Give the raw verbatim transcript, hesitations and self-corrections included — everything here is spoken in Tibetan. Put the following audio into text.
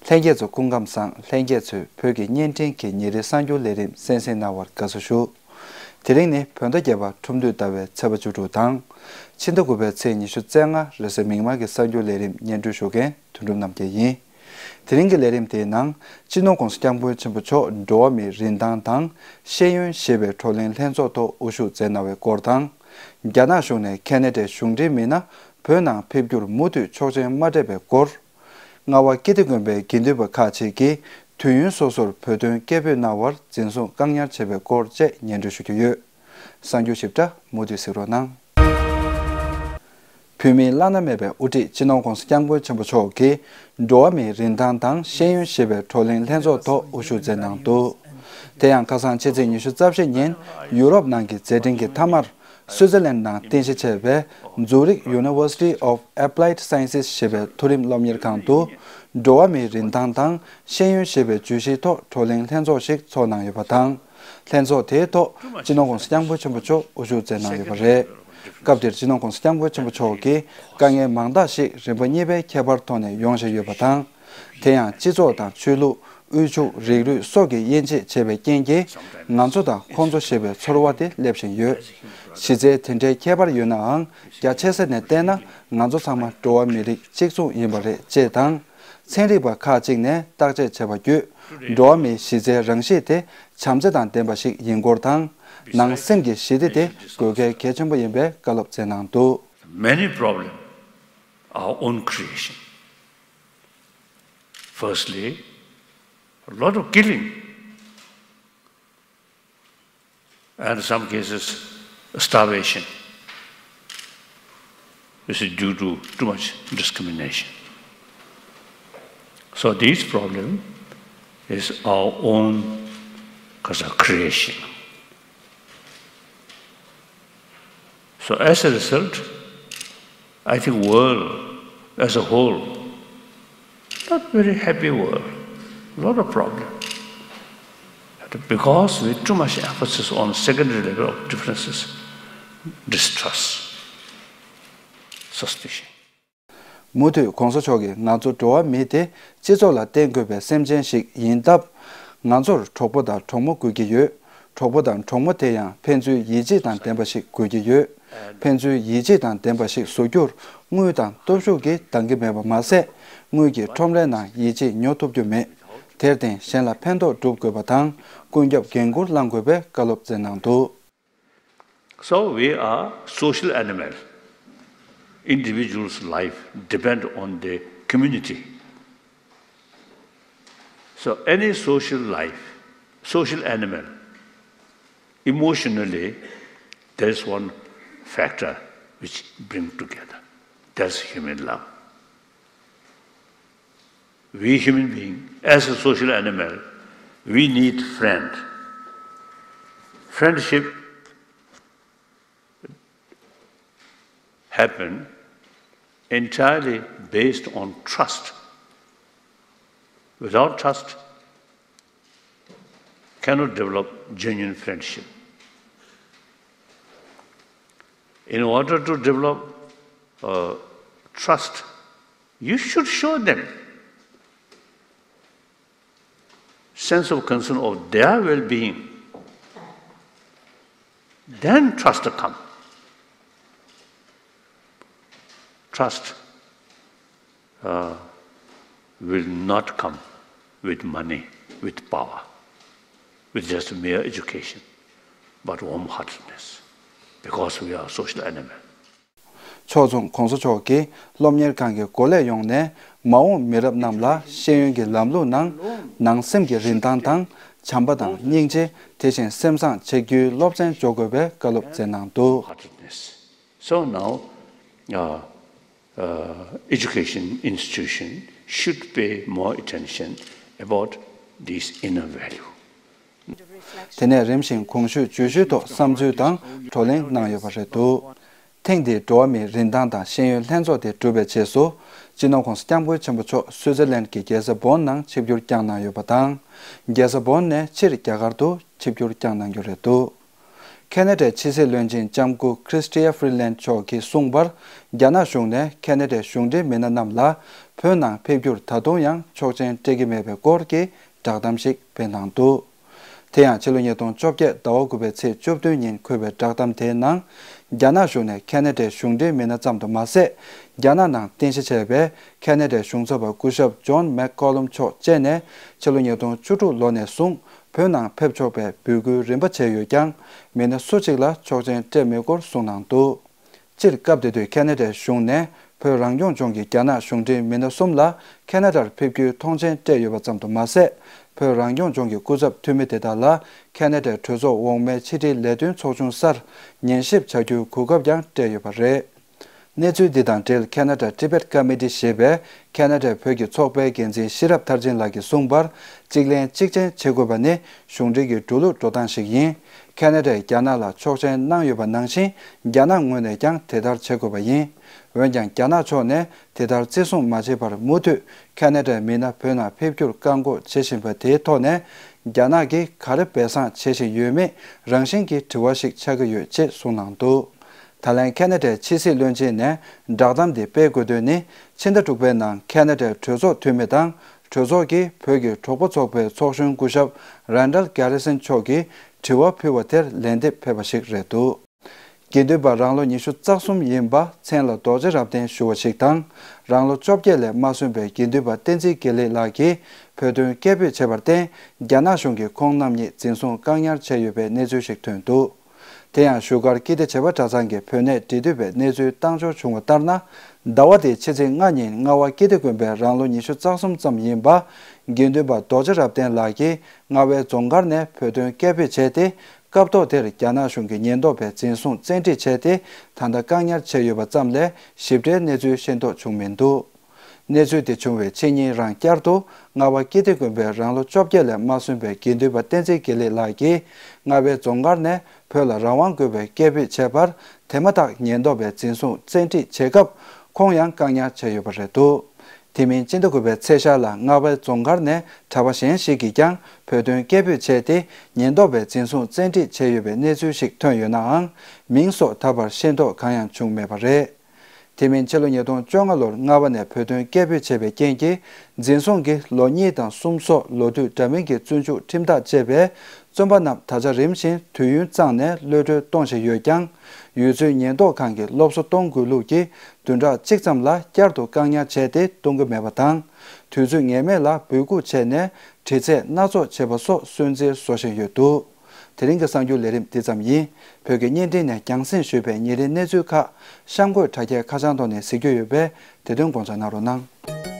ལྷན་རྒྱས་ཚོ་སྐུ་ཁམས་བཟང་། ལྷན་རྒྱས་ཚོས་བོད་ཀྱི་བརྙན་འཕྲིན་གྱི་ཉིན་རེའི་གསར་འགྱུར་ལས་རིམ་གསན་གཟིགས་གནང་བར་དགའ་བསུ་ཞུ། དེ་རིང་ནི་བོད་ཟླ་བརྒྱད་པ་ཁྲུམས་སྟོད་ཟླ་བའི་ཚེས་པ་བཅུ་དྲུག་དང་། ཕྱི་ཟླ་དགུ་པའི་ཚེས་ཉི་ཤུ་རྩ་ལྔ་རེས་གཟའ་མིག་དམར་གྱི་གསར་འགྱུར་ལས་རིམ་སྙན་སྒྲོན་ཞུ་མཁན་དོན་གྲུབ་རྣམ་རྒྱལ་ཡིན། དེ་རིང་གི་ལས་རིམ་དེའི་ནང་། སྤྱི་ནོར་༸གོང་ས་༸སྐྱབས་མགོན་ཆེན་པོ་མཆོག་འགྲོ་བ་མིའི་རིན་ཐང་དང་ཤེས་ཡོན་ཞེས་པའི་བགྲོ་གླེང་ལྷན་ཚོགས་ཐོག་དབུ་བཞུགས་མཛད་གནང་བའི་སྐོར་དང་། རྒྱ་ནག་གཞུང་ནས་ཁེ་ན་ཌའི་གཞུང་འབྲེལ་མི་སྣ་བོད་ནང་ཕེབས་རྒྱུར་མུ་མཐུད་ཆོག་མཆན་མ་སྤྲད་པའི་སྐོར། རྔ་བ་ཀིརྟི་དགོན་པའི་དགེ་འདུན་པ་ཁག་ཅིག་གིས་དུས་ཡུན་སོ་སོར་བོད་དོན་སྐད་འབོད་གནང་བར་འཛིན་བཟུང་བཀག་ཉར་བྱས་པའི་སྐོར་བཅས་སྙན་སྒྲོན་ཞུ་རྒྱུ་ཡོད། གསར་འགྱུར་ཞིབ་ཕྲ་མུ་མཐུད་གཟིགས་རོགས་གནང་། བོད་མིའི་བླ་ན་མེད་པའི་དབུ་ཁྲིད་སྤྱི་ནོར་༸གོང་ས་༸སྐྱབས་མགོན་ཆེན་པོ་མཆོག་གིས་འགྲོ་བ་མིའི་རིན་ཐང་དང་ཤེས་ཡོན་ཞེས་པའི་བགྲོ་གླེང་ལྷན་ཚོགས་ཐོག་དབུ་བཞུགས་མཛད་གནང་འདུག་དེ་ཡང་ཁ་སང་ཕྱི་ཚེས་ཉི་ཤུ་རྩ་བཞི་ཉིན་ཡུ་རོབ་ནང་གི་མཛད་འཕྲིན་གྱི་མཐའ་མར། སུའུ་ཙེར་ལན་ནང་རྟེན་གཞི་བྱས་པའི་ཛུ་རིག་University of Applied Sciences ཞེས་པའི་མཐོ་རིམ་སློབ་གཉེར་ཁང་དུ། འགྲོ་བ་མིའི་རིན་ཐང་དང་ཤེས་ཡོན་ཞེས་པའི་བརྗོད་གཞིའི་ཐོག་བགྲོ་གླེང་ལྷན་ཚོགས་ཤིག་ཚོགས་གནང་ཡོད་པ་དང་། ལྷན་ཚོགས་དེའི་ཐོག་སྤྱི་ནོར་༸གོང་ས་༸སྐྱབས་མགོན་ཆེན་པོ་མཆོག་དབུ་བཞུགས་མཛད་གནང་ཡོད་པ་རེད། སྐབས་དེར་སྤྱི་ནོར་༸གོང་ས་༸སྐྱབས་མགོན་ཆེན་པོ་མཆོག་གིས་དཀའ་ངལ་མང་དག་ཞིག་རིམ་པ་གཉིས་པའི་ཁྱད་པར་ཐོག་ནས་ཡོང་བཞིན་ཡོད་པ་དང་། དེ་ཡང་སྤྱི་ཚོགས་དང་ཆོས་ལུགས། དབུལ་ཕྱུག་རིགས་རུས་སོགས་ཀྱི་དབྱེ་འབྱེད་བྱས་པའི་རྐྱེན་གྱིས་ང་ཚོ་དང་ཁོང་ཚོ་ཞེས་པའི་ཚོར་བ་དེ་སླེབས་བཞིན་ཡོད། གཞི་རྩའི་དེ་འདྲའི་ཁྱད་པར་ཡོད་ནའང་རྒྱ་ཆེ་ས་ནས་བལྟས་ན་ང་ཚོ་ཚང་མ་འགྲོ་བ་མི་རིགས་གཅིག་མཚུངས་ཡིན་པ་རེད་ཅེས་དང་། ཚན་རིག་པ་ཁག་ཅིག་ནས་བརྟག་དཔྱད་བྱས་པ་བརྒྱུད་འགྲོ་བ་མིའི་གཞི་རྩའི་རང་གཤིས་དེ་བྱམས་བརྩེ་དང་ལྡན་པ་ཞིག་ཡིན་སྐོར་དང་། ནང་སེམས་ཀྱི་ཞི་བདེ་དེ་དགོས་གལ་གལ་ཆེན་པོ་ཡིན་པའི་བཀའ་སློབ་སྩལ་གནང་འདུག Many problems our own creation. Firstly, a lot of killing, and some cases, starvation. This is due to too much discrimination. So this problem is our own cause of creation. So as a result, I think world as a whole, not very happy world, lot of problem. Because with too much emphasis on secondary level of differences, distrust, suspicion. མུ་མཐུད་༸གོང་ས་མཆོག་གིས་ང་ཚོ་འགྲོ་བ་མི་དེ་སྤྱི་ཚོགས་ལ་བརྟེན་དགོས་པའི་སེམས་ཅན་ཞིག་ཡིན་སྟབས། ང་ཚོར་གྲོགས་པོ་དང་གྲོགས་མོ་དགོས་ཀྱི་ཡོད། གྲོགས་པོ་དང་གྲོགས་མོ་དེ་ཡང་ཕན་ཚུན་ཡིད་ཆེས་དང་ལྡན་པ་ཞིག་དགོས་ཀྱི་ཡོད། ཕན་ཚུན་ཡིད་ཆེས་དང་ལྡན་པ་ཞིག་བཟོ་རྒྱུར་དངུལ་དང་སྟོབས་ཤུགས་ཀྱིས་འདང་གི་མེད་པ་མ་ཟད། དངུལ་གྱི་ཁྲོམ་རའི་ནང་ཡིད་ཆེས་ཉོ་ཐུབ་རྒྱུ་མེད། དེར་བརྟེན་གཞན་ལ་ཕན་ཐོགས་སྒྲུབ་དགོས་པ་དང་ཀུན་ཁྱབ་འགན་འཁུར་བླང་དགོས་པའི་བཀའ་སློབ་སྩལ་གནང་འདུག So we are social animal. Individual's life depend on the community. So any social life, social animal, emotionally, there is one factor which bring together. That's human love. We human being, as a social animal, we need friend. Friendship happen entirely based on trust. Without trust, cannot develop genuine friendship. In order to develop uh, trust, you should show them sense of concern of their well-being. Then trust come. Trust uh, will not come with money, with power, with just mere education, but warm-heartedness, because we are social animal. ཕྱོགས་མཚུངས་༸གོང་ས་མཆོག་གིས་སློབ་གཉེར་ཁང་གི་འགོ་ལས་ཡོངས་ནས་མ་འོངས་མི་རབས་རྣམས་ལ་ཤེས་ཡོན་གྱི་ལམ་ལུགས་ནང་ནང་སེམས་ཀྱི་རིན་ཐང་དང་བྱམས་པ་དང་སྙིང་རྗེ། དེ་བཞིན་སེམས་བཟང་བྱེད་རྒྱུའི་སློབ་ཚན་སྦྱོར་དགོས་པའི་བཀའ་སློབ་སྩལ་གནང་འདུག So now, uh, uh, education institution should pay more attention about this inner value. དེ་ནས་རིམ་བཞིན་གོང་ཞུས་བརྗོད་གཞིའི་ཐོག་བསམ་ཚུལ་དང་བགྲོ་གླེང་གནང་ཡོད་པ་རེད་འདུག་ཐེངས་འདིའི་འགྲོ་བ་མིའི་རིན་ཐང་དང་ཤེས་ཡོན་ལྷན་ཚོགས་དེ་གྲུབ་པའི་རྗེས་སུ། སྤྱི་ནོར་༸གོང་ས་༸སྐྱབས་མགོན་ཆེན་པོ་མཆོག་སུའུ་ཙེར་ལན་གྱི་རྒྱལ་ས་བོན་ནང་ཆིབས་བསྒྱུར་བསྐྱངས་གནང་ཡོད་པ་དང་། རྒྱལ་ས་བོན་ནས་ཕྱིར་རྒྱ་གར་དུ་ཆིབས་བསྒྱུར་བསྐྱངས་གནང་རྒྱུ་རེད་འདུག་ཁེ་ན་ཌའི་ཕྱི་སྲིད་བློན་ཆེན་ལྕམ་སྐུ་Chrystia Freeland་མཆོག་གིས་གསུངས་པར། རྒྱ་ནག་གཞུང་ནས་ཁེ་ན་ཌའི་གཞུང་འབྲེལ་མི་སྣ་རྣམས་ལ་བོད་ནང་ཕེབས་རྒྱུར་ད་དུང་ཡང་ཆོག་མཆན་སྤྲད་ཀྱི་མེད་པའི་སྐོར་གྱི་བསྒྲགས་གཏམ་ཞིག་སྤེལ་གནང་འདུག་དེ་ཡང་ཕྱི་ལོ་ཉིས་སྟོང་བཅོ་བརྒྱད་ཟླ་བ་དགུ་པའི་ཚེས་བཅུ་བདུན་ཉིན་འཁོད་པའི་བསྒྲགས་གཏམ་དེའི་ནང་། རྒྱ་ནག་གཞུང་ནས་ཁེ་ན་ཌའི་གཞུང་འབྲེལ་མི་སྣ་ཙམ་དུ་མ་ཟད། རྒྱ་ནག་ནང་རྟེན་གཞི་བྱས་པའི་ཁེ་ན་ཌའི་གཞུང་ཚབ་པ་སྐུ་ཞབས་John McCallum་མཆོག་བཅས་ནས་ཕྱི་ལོ་ཉིས་སྟོང་བཅུ་དྲུག་ལོ་ནས་བཟུང་བོད་ནང་ཕེབས་ཆོག་པའི་འབོད་སྐུལ་རིམ་པ་བྱས་ཡོད་ཀྱང་། མི་སྣ་སུ་གཅིག་ལ་ཆོག་མཆན་སྤྲད་མེད་སྐོར་གསུངས་གནང་འདུག་སྤྱིར་སྐབས་དེ་དུས་ཁེ་ན་ཌའི་གཞུང་ནས་བོད་རང་སྐྱོང་ལྗོངས་ཀྱི་རྒྱ་ནག་གཞུང་འབྲེལ་མི་སྣ་གསུམ་ལ་ཁེ་ན་ཌར་ཕེབས་རྒྱུའི་ཐོངས་མཆན་སྤྲད་ཡོད་པ་ཙམ་དུ་མ་ཟད། བོད་རང་སྐྱོང་ལྗོངས་ཀྱི་སྐུ་ཚབ་འཐུས་མི་དེ་དག་ལ་ཁེ་ན་ཌའི་གྲོས་ཚོགས་འོག་མའི་ཕྱི་དྲིལ་ལས་དོན་ཚོགས་ཆུང་སར་ཉན་ཞིབ་བྱ་རྒྱུའི་གོ་སྐབས་ཀྱང་སྤྲད་ཡོད་པ་རེད། གནས་ཚུལ་འདི་དང་འབྲེལ་ཁེ་ན་ཌ་Tibet Committee་ཞེས་པའི་ཁེ་ན་ཌའི་བོད་ཀྱི་ཚོགས་པའི་འགན་འཛིན་ཤེས་རབ་མཐར་ཕྱིན་ལགས་ཀྱིས་གསུངས་པར། གཅིག་ལན་གཅིག་ཅན་བྱེད་དགོས་པ་ནི་གཞུང་འབྲེལ་གྱི་འགྲོ་ལུགས་འགྲོ་སྟངས་ཤིག་ཡིན། ཁེ་ན་ཌས་རྒྱ་ནག་ལ་ཆོག་མཆན་གནང་ཡོད་པ་ནང་བཞིན། རྒྱ་ནག་ངོས་ནས་ཀྱང་དེ་ལྟར་བྱེད་དགོས་པ་ཡིན། འོན་ཀྱང་། རྒྱ་ནག་ཕྱོགས་ནས་དེ་ལྟར་བརྩི་སྲུང་མ་བྱས་པར། མུ་མཐུད་ཁེ་ན་ཌའི་མི་སྣ་བོད་ནང་ཕེབས་རྒྱུར་བཀག་འགོག་བྱེད་བཞིན་པ་དེའི་ཐོག་ནས། རྒྱ་ནག་གིས་ག་རེ་སྦས་གསང་བྱེད་བཞིན་ཡོད་མེད་རང་བཞིན་གྱི་དྲི་བ་ཞིག་ཆགས་ཀྱི་ཡོད་ཅེས་གསུངས་གནང་འདུག་ད་ལན་ཁེ་ན་ཌའི་ཕྱི་སྲིད་བློན་ཆེན་ནས་བསྒྲགས་གཏམ་འདི་སྤེལ་དགོས་དོན་ནི། ཕྱི་ཟླ་དྲུག་པའི་ནང་ཁེ་ན་ཌའི་གྲོས་ཚོགས་འཐུས་མི་དང་། གྲོས་ཚོགས་ཀྱིས་བོད་ཀྱི་གྲོགས་པོ་ཚོགས་པའི་ཚོགས་གཞོན་སྐུ་ཞབས་Randall Garrison་མཆོག་གིས་དྲི་བ་ཕུལ་བ་དེར་ལན་འདེབས་ཕེབས་པ་ཞིག་རེད་འདུག་དགེ་འདུན་པ་རང་ལོ་ཉི་ཤུ་རྩ་གསུམ་ཡིན་པ། མཚན་ལ་རྡོ་རྗེ་རབ་བརྟན་ཞུ་བ་ཞིག་དང་། རང་ལོ་བཅོ་བརྒྱད་ལས་མ་སོན་པའི་དགེ་འདུན་པ་བསྟན་འཛིན་དགེ་ལེགས་ལགས་ཀྱིས་བོད་དོན་སྐད་འབོད་བྱས་པར་བརྟེན། རྒྱ་ནག་གཞུང་གིས་ཁོང་རྣམ་གཉིས་འཛིན་བཟུང་བཀག་ཉར་བྱས་ཡོད་པའི་གནས་ཚུལ་ཞིག་ཐོན་འདུག་དེ་ཡང་བཞུགས་སྒར་ཀིརྟི་བྱེས་པ་གྲྭ་ཚང་གི་བོད་གནས་འབྲེལ་མཐུད་པས་གནས་ཚུལ་བཏང་འབྱོར་བྱུང་བ་ལྟར་ན། ཟླ་བ་འདིའི་ཕྱི་ཚེས་ལྔ་ཉིན་རྔ་བ་ཀིརྟི་དགོན་པའི་རང་ལོ་ཉི་ཤུ་རྩ་གསུམ་ཙམ་ཡིན་པ། དགེ་འདུན་པ་རྡོ་རྗེ་རབ་བརྟན་ལགས་ཀྱིས་རྔ་བའི་རྫོང་མཁར་ནས་བོད་དོན་སྐད་འབོད་བྱས་ཏེ། སྐབས་ཐོག་དེར་རྒྱ་ནག་གཞུང་གིས་ཉེན་རྟོག་པས་འཛིན་བཟུང་བཙན་ཁྲིད་བྱས་ཏེ། ད་ལྟ་བཀག་ཉར་བྱས་ཡོད་པ་ཙམ་ལས་ཞིབ་ཕྲའི་གནས་ཚུལ་ཤེས་རྟོགས་བྱུང་མི་འདུག་གནས་ཚུལ་དེ་བྱུང་བའི་ཕྱི་ཉིན་རང་བསྐྱར་དུ་རྔ་བ་ཀིརྟི་དགོན་པའི་རང་ལོ་བཅོ་བརྒྱད་ལས་མ་སོན་པའི་དགེ་འདུན་པ་བསྟན་འཛིན་དགེ་ལེགས་ལགས་ཀྱིས་རྔ་བའི་རྫོང་མཁར་ནས་བོད་ལ་རང་དབང་དགོས་པའི་སྐད་འབོད་བྱས་པར། དེ་མ་ཐག་ཉེན་རྟོག་པས་འཛིན་བཟུང་བཙན་ཁྲིད་བྱེད་སྐབས། ཁོང་ཡང་བཀག་ཉར་བྱས་ཡོད་པ་རེད་འདུག་དེ་མིན་སྤྱི་ཟླ་དགུ་པའི་ཚེས་ཤར་ལ་རྔ་བའི་རྫོང་མཁར་ནས་གྲྭ་པ་གཞན་ཞིག་གིས་ཀྱང་བོད་དོན་སྐད་འབོད་བྱས་ཏེ། ཉེན་རྟོག་པས་འཛིན་བཟུང་བཙན་ཁྲིད་བྱས་ཡོད་པའི་གནས་ཚུལ་ཞིག་ཐོན་ཡོད་ནའང་། མིང་སོགས་ད་བར་ཤེས་རྟོགས་གང་ཡང་བྱུང་མེད་པ་རེད། དེ་མིན་ཕྱི་ལོ་ཉིས་སྟོང་བཅོ་ལྔ་ལོར་རྔ་བ་ནས་བོད་དོན་སྐད་འབོད་བྱས་པའི་རྐྱེན་གྱིས། འཛིན་བཟུང་གིས་ལོ་གཉིས་དང་གསུམ་སོགས་ལོ་དུས་འདྲ་མིན་གྱི་བཙོན་འཇུག་ཁྲིམས་ཐག་བཅད་པས། བཙོན་པ་རྣམས་ད་ཆ་རིམ་བཞིན་དུས་ཡུན་གཙང་ནས་གློད་གྲོལ་གཏོང་བཞིན་ཡོད་ཀྱང་། ཡུལ་ཚོའི་ཉེན་རྟོག་ཁང་གིས་སློབ་གསོ་གཏོང་དགོས་ལུགས་ཀྱིས། བདུན་ཕྲག་གཅིག་ཙམ་ལ་བསྐྱར་དུ་བཀག་ཉར་བྱས་ཏེ་གཏོང་གི་མེད་པ་དང་། དུས་ཚོད་ངེས་མེད་ལ་འབོད་འགུག་བྱས་ནས་དྲི་རྩད་སྣ་ཚོགས་བྱེད་པ་སོགས་སུན་གཙེར་བཟོ་བཞིན་ཡོད་འདུག་དེ་རིང་གི་གསར་འགྱུར་ལས་རིམ་འདི་ཙམ་ཡིན། བོད་ཀྱི་བརྙན་འཕྲིན་ནས་རྒྱང་སྲིང་ཞུས་པའི་ཉིན་རེའི་གནས་ཚུལ་ཁག་གཤམ་འཁོད་དྲ་རྒྱའི་ཁ་བྱང་ཐོག་ནས་གཟིགས་རྒྱུ་ཡོད་པས། དེ་དོན་དགོངས་འཇགས་གནང་རོགས་གནང་།